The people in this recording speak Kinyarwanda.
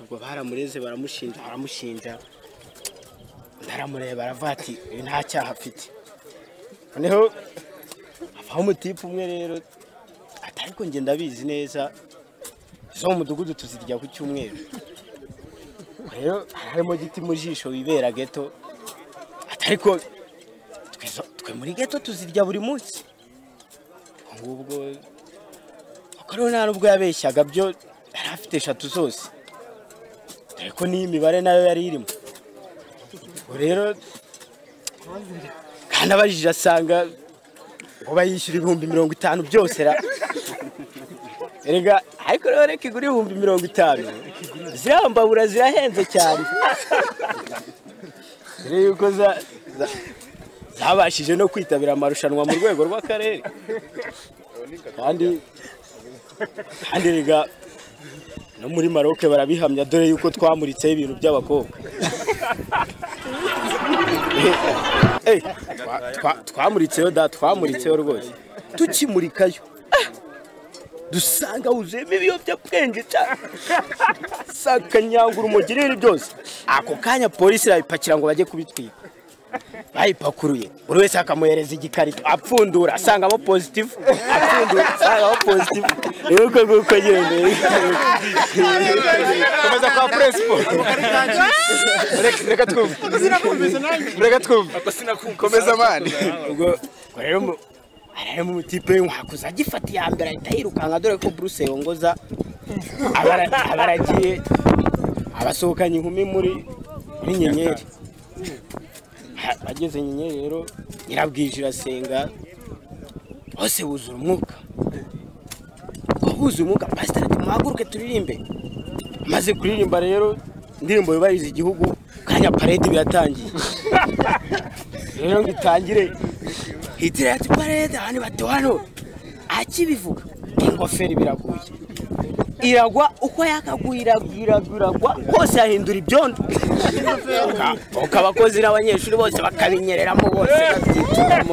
Ubwo baramureze baramushinja ndaramureba aravuga ati nta cyaha afite. Noneho avaho umutipe umwe rero ariko njye ndabizi neza zo mu mudugudu tuzirya ku cyumweru. Rero harimo giti mu jisho bibera ghetto, ariko twe muri ghetto tuzirya buri munsi. Ngubwo akaro nta nubwo yabeshyaga byo yari afite eshatu zose, ariko ni imibare nayo yari irimo. Rero kandi abajije asanga ngo bayishyura 50,000 byose ra. Erega ariko rero reka igura 50,000 zirambabura zirahenze cyane. Rero yuko zabashije no kwitabira amarushanwa mu rwego rw'akarere. Kandi rega no muri Maroc barabihamya, dore yuko twamuritseho ibintu by'abakobwa. Twamuritseyo da, twamuritseyo rwose. Tukimurikayo dusanga wuzuyemo ibiyobyabwenge cyane, sakanyangura umugirire byose. Ako kanya polisi irabipakira ngo bajye kubitwika. Bayipakuruye buri wese akamuhereza igikarito, apfundura asangamo positive, apfundura asangamo positive. Rero uko nguko nyine komeza kwa principal. Reka twumve, reka twumve, komeza mani. Ubwo rero harimo umutipe w'inkakuza agifata iya mbere ahita yirukanka, dore ko Bruce yongoza abaragiye abasohokanye inkumi muri nyenyeri. Bageze nyenyeri rero nyirabwije irasenga bose buzura umwuka. Buzuye umwuka, pastor ati muhaguruke turirimbe. Maze kuririmba rero indirimbo yubahiriza igihugu, kanya parade biratangiye. Rero ngitangire hitira ati parade abandi bati hano akibivuga ingofero biraguye iragwa uko yakaguye iragwa hose yahindura ibyondo. Ukabakozi n'abanyeshuri bose bakabinyereramo bose babyituramo.